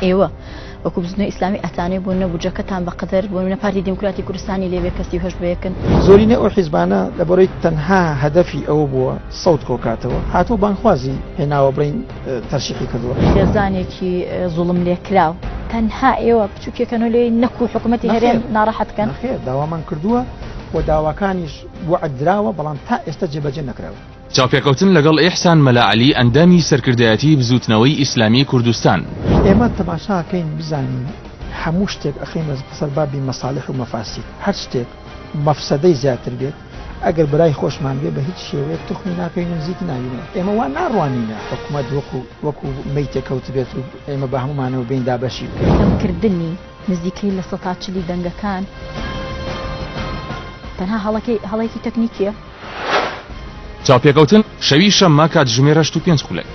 ئێوە وەکو بزوتنەوەی ئیسلامی ئەتانەوێ بۆ نە بودجەکەتان بە قەدەر بۆ نە پارتی دیموکراتی کوردستانی لێ بێ کە 38 بە یەکن. زۆرینەی ئەو حیزبانە لەبەرەی تەنها هەدەفی ئەوە بووە سەوت کۆکاتەوە هاتووە بانگخوازی هێناوە بڵێین تەرشیحی کردووە. خێزانێکی زوڵم لێکراو تەنها ئێوە بچوکێکەنۆ لێی نەکو حکومەتی هەرێم ناڕەحەت کەن. نەخێر داوامان کردووە و داواکانیش وەعد دراوە بەڵام تا ئێستا جێبەجێ نەکراوە. چاوپێکەوتن لەگەڵ ئیحسان مەلا عەلی ئەندامی سەرکردایەتی بزووتنەوەی ئیسلامی کوردستان. ئێمە تەماشا ئەکەین بزانین هەموو شتێک ئەخەینە سەر بابی مەسالیح و مەفاسید، هەر شتێک مەفسەدەی زیاتر بێت ئەگەر برای خۆشمان بێ بە هیچ شێوەیەک توخمی ناکەین و نزیکی نابینەوە. ئێمە وا ناڕوانینە حکومەت وەکو وەکو مەیتێک کەوتبێت و ئێمە بە هەموومانەوە بێین دابەشی بکەین. کەمکردنی نزیکەی لە سەتا چلی دەنگەکان تەنها هەڵەکەی هەڵەیەکی تەکنیکیە. چاوپێکەوتن، شەوی شەممە کاتژمێر 8 و پێنج خولەک.